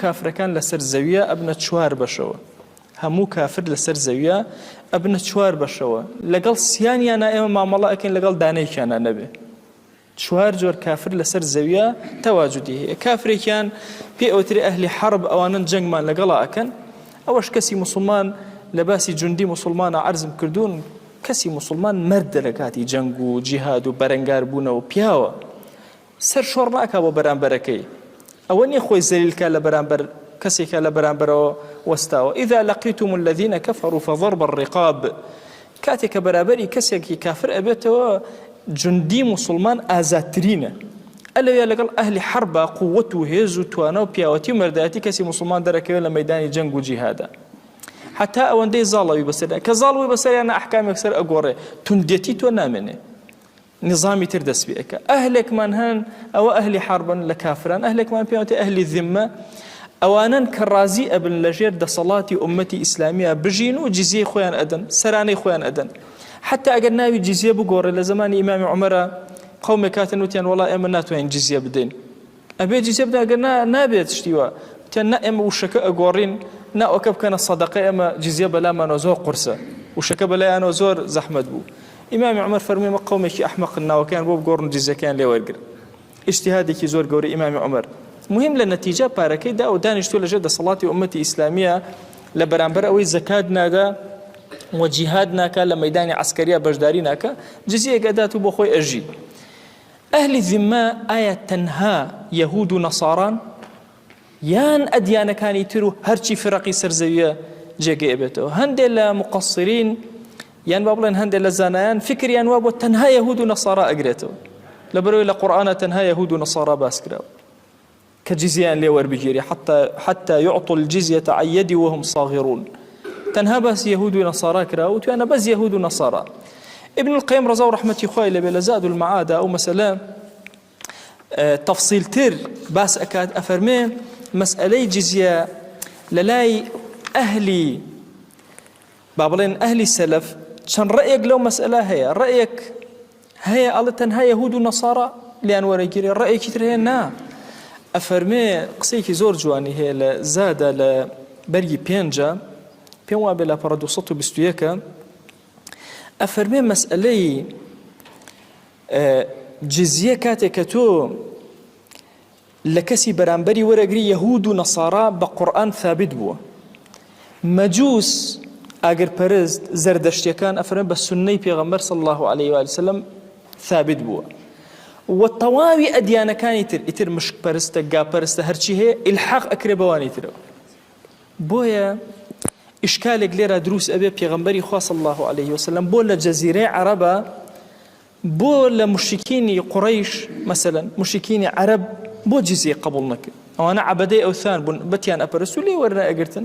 کافرەکان لەسەر زەویە ئەبنە چوار بەشەوە. هەموو کافر لەسەر زەویە ئەبنە چوار بەشەوە. لەگەڵ سیانیانا ئێمە مامەڵە ئەکەین لەگەڵ دانەیەکیانا نەبێ. چوار جۆر کافر لەسەر زەویە تەواجودی هەیە. کافرێکیان پێ ئەوترێ ئەهلی حەرب ئەوانەن جەنگمان لەگەڵا ئەکەن. ئەوەش کەسی موسڵمان لە باسی جوندی موسڵمانا عەرزم کردوون کەسی موسڵمان مەردە لە کاتی جەنگ و جیهاد و بەرەنگار بوونەوە پیاوە. سەر شۆڕ ناکا بۆ بەرامبەرەکەی ئەوە نیە خۆی زەلیل کا لە بەرامبەر کەسێکا لە بەرامبەرەوە وەستاوە اذا لقیتم الذین کفروا فضرب الرقاب کاتێک کە بەرابەری کەسێکی کافر ئەبێتەوە جوندی موسڵمان ئازادترینە ئەلەویا لەگەڵ ئەهلی حەربا قووەت و هێز و توانا و پیاوەتی و مەردایەتی کەسی موسڵمان دەرەکەوێت لە مەیدانی جەنگ و جیهادا حتا ئەوەندەی زاڵەوی بەسەردا کە زاڵ بووی بەسەریانە ئەحکام یەکسەر ئەگۆڕێ توندێتی تۆ نامێنێ نیزامی تر دەست پێ ئەکا. ئەهلێکمان هەن ئەوە ئەهلی حەربن لە کافران، ئەهلێکمان پێیان وتێ ئەهلی ذمە، ئەوانەن کە ڕازی ئەبن لە ژێر دەسەڵاتی ئوممەتی ئیسلامییا بژین و جزیەی خۆیان ئەدەن، سەرانەی خۆیان ئەدەن. حەتا ئەگەر ناوی جزیە بگۆڕێ لە زەمانی ئیمامی عومەرا قەومێک هاتن وتیان وەڵا ئێمە ناتوانین جزیە بدەین. ئەبێ جزیە بدەن ئەگەر نا نابێت شتی وا. وتیان نا ئێمە وشەکە ئەگۆڕین، ناوەکە بکەنە سەدەقە ئێمە جزیە بەلامانەوە زۆر قورسە. وشەکە بەلایانەوە زۆر زەحمەت بوو. ئیمامی عومەر فەرمووی ئەمە قەومێکی ئەحمەقن ناوەکەیان بۆ بگۆڕن و جزیەکەیان لێ وەرگرن. ئیجتیهادێکی زۆر گەورەی ئیمامی عومەر. موهیم لە نەتیجە پارەکەی دا و دانیشتووە لەژێر دەسەڵاتی ئوممەتی ئیسلامییە لە بەرامبەر ئەوەی زەکات نادا و جیهاد ناکا لە مەیدانی عەسکەرییا بەشداری ناکا جزیەیەک ئەدات و بۆ خۆی ئەژی. ئەهلی زیممە ئایا تەنها یەهود و نەساران؟ یان ئەدیانەکانی تر و هەرچی فرەقی سەر زەویە جێگەی ئەبێتەوە هەندێ لە مقصرین یان با بڵێن هەندێک لە زانایان فکریان وا بۆ تەنها یەهود و نەسارا ئەگرێتەوە لەبەرەوەی لە قورئانە تەنها یەهود و نەسارا باس کراوە کە جزیان لێ وەربگیری حتى حتى يعطوا الجزية عن يد وهم صاغرون تەنها باس یەهود و نەسارا کرا و توانە بەس یەهود و نەسارا ابن القيم ڕەزا و ڕەحمەتی خوای لەبێ لە زاد المعاد ئەو مەسەلە تەفسیلتر باس ئەکات ئەفەرمێ مەسئەلەی جزیە لەلای ئەهلی با بڵێن ئەهلی سەلەف چەند ڕەئێک لەو مەسئەلە هەیە ڕەئێک هەیە ئەڵێ تەنها یەهود و نەسارا لیان وەرەگیرێ ڕەئێکی تر هەیە نا ئەفەرمێ قسەیەکی زۆر جوانی هەیە لە زادە لە بەرگی پێنجە پێم وابێ لاپەڕە 221 ئەفەرمێ مەسئلەی جزیە کاتێک کە تۆ لە کەسی بەرامبەری وەرەگری یەهود و نەسارا بە قورئان ثابت بووە مەجوس ئاگرپەرست زەردەشتیەکان ئەفەرمێ بە سوننەی پێغەمبەر صلی الله علیه و سلم ثابت بووە و تەواوی ئەدیانەکانی تر ئیتر مشک پەرستە گا پەرستە هەرچی هەیە ئیلحاق ئەکرێ بەوانی ترەوە بۆیە ئیشکالێک لێرە دروست ئەبێ پێغەمبەری خوا صلی الله علیه وسلم بۆ لە جەزیرەی عەرەبە بۆ لە موشریکینی قوڕەیش مەسەلەن موشریکینی عەرەب بۆ جزیەی قبوڵ نەکرد ئەوانە عەبەدەی ئەوثان بوون بتیان ئەپەرست و لێی وەرنەئەگرتن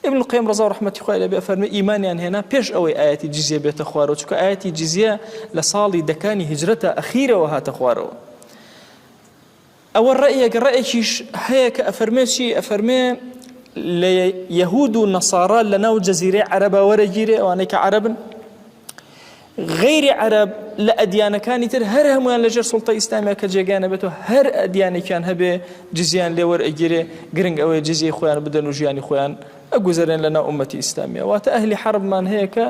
ابن القیم ڕەزا و ڕەحمەتی خوای لێ بێ ئەفەرمێ ئیمانیان هێنا پێش ئەوەی ئایەتی جزیە بێتە خوارەوە چونکە ئایەتی جزیە لە ساڵی دەکانی هیجرەتە ئەخیرەوە هاتە خوارەوە ئەوە ڕەئیەک، ڕەئێکیش هەیە کە ئەفەرمێ چی؟ ئەفەرمێ لە یەهود و نەسارا لە ناو جەزیرەی عەرەبا وەرەگیرێ ئەوانەی کە عەرەبن غەیری عەرەب لە ئەدیانەکانی تر هەر هەمویان لەژێر سوڵتە ئیسلامیە کە جێگایان ئەبێتەوە هەر ئەدیانێکیان هەبێ جزیان لێ وەرئەگیرێ گرنگ ئەوەیە جزیەی خۆیان بدەن و ژیانی خۆیان ئەگوزەرێن لە ناو ئومەتی ئیسلامیە واتە ئەهلی حەربمان هەیە کە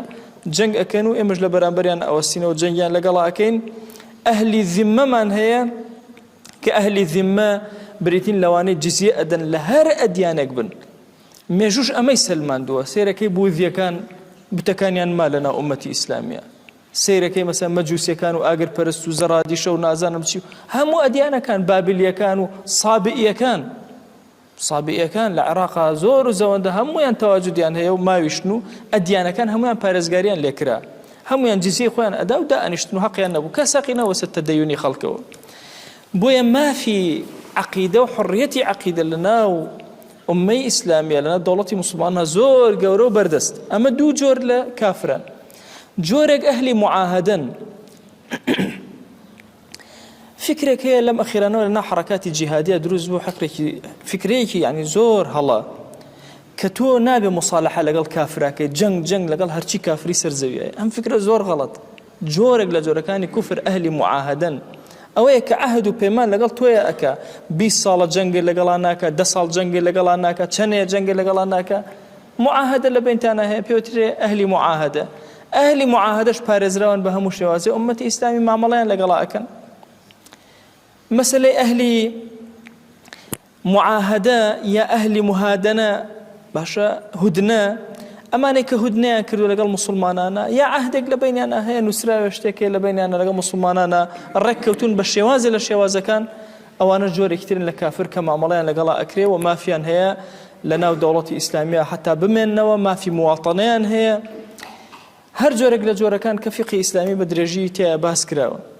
جەنگ ئەکەن و ئێمەش لە بەرامبەریان ئەوەستینەوە جەنگیان لەگەڵا ئەکەین ئەهلی زیممەمان هەیە کە ئەهلی زیممە بریتین لەوانەی جزیە ئەدەن لە هەر ئەدیانێک بن مێژوش ئەمەی سەلماندووە سێرەکەی بوذیەکان بتەکانیان ما لەناو ئومەتی ئیسلامیە سەیرەکەی مەسە مەجوسیەکان و ئاگر پەرست و زەرادیشە و نازانم چی هەموو ئەدیانەکان بابلیەکان و سابئیەکان سابئیەکان لە عێراقا زۆر و زەوەندە هەموویان تەواجودیان هەیە و ماویشن و ئەدیانەکان هەموویان پارێزگاریان لێکرا هەموویان جزیەی خۆیان ئەدا و دائەنیشتن و هەقیان نەبوو کەس هەقی نەوەسە تەدەیونی خەڵکەوە بۆیە مافی عەقیدە و حڕیەتی عەقیدە لە ناو ئومەی ئیسلامیە لەناو دەوڵەتی موسڵمانە زۆر گەورە و بەردەست ئەمە دوو جۆر لە کافران جۆرێک ئەهلی معاهدەن فکرێک هەیە لەم ئەخیرانەوە لەناو حەڕەکاتی جیهادیە دروست بوو حکرێکی فکرەیەکی یعنی زۆر هەڵە کە تۆ نابێ مصالحە لەگەڵ کافراکەی جەنگ جەنگ لەگەڵ هەرچی کافری سەر زەویە ئەم فکرە زۆر غەڵەت جۆرێک لە جۆرەکانی کوفر ئەهلی معاهدەن. ئەوەیە کە عەهد و پەیمان لەگەڵ تۆیا ئەکا، 20 ساڵە جەنگێ لەگەڵا ناکا، دە ساڵ جەنگێ لەگەڵا ناکا، چەنەیە جەنگێ لەگەڵا ناکا، معاهەدە لە بەینتانا هەیە پێوترێ ئەهلی معاهەدە. ئەهلی معاهەدەش پارێزراون بە هەموو شێوازێ ئوممەتی ئیسلامی مامەڵەیان لەگەڵا ئەکەن. مەسەلەی ئەهلی معاهدە یا ئەهلی مهادەنە باشە هودنە ئەمانەی کە هودنەیان کردو لەگەڵ موسڵمانانە یا عەهدێک لە بەینیانە هەیە نووسراوە شتێک هەیە لە بەینیانە لەگەڵ موسڵمانانە ڕێککەوتون بە شێوازێ لە شێوازەکان ئەوانە جۆرێکی ترن لە کافر کە مامەڵەیان لەگەڵا ئەکرێ و مافیان هەیە لە ناو دەوڵەتی ئیسلامیە حتا بمێننەوە مافی مواطنەیان هەیە هەر جۆرێک لە جۆرەکان کە فیقهی ئیسلامی بە درێژی تێیا باس کراوە.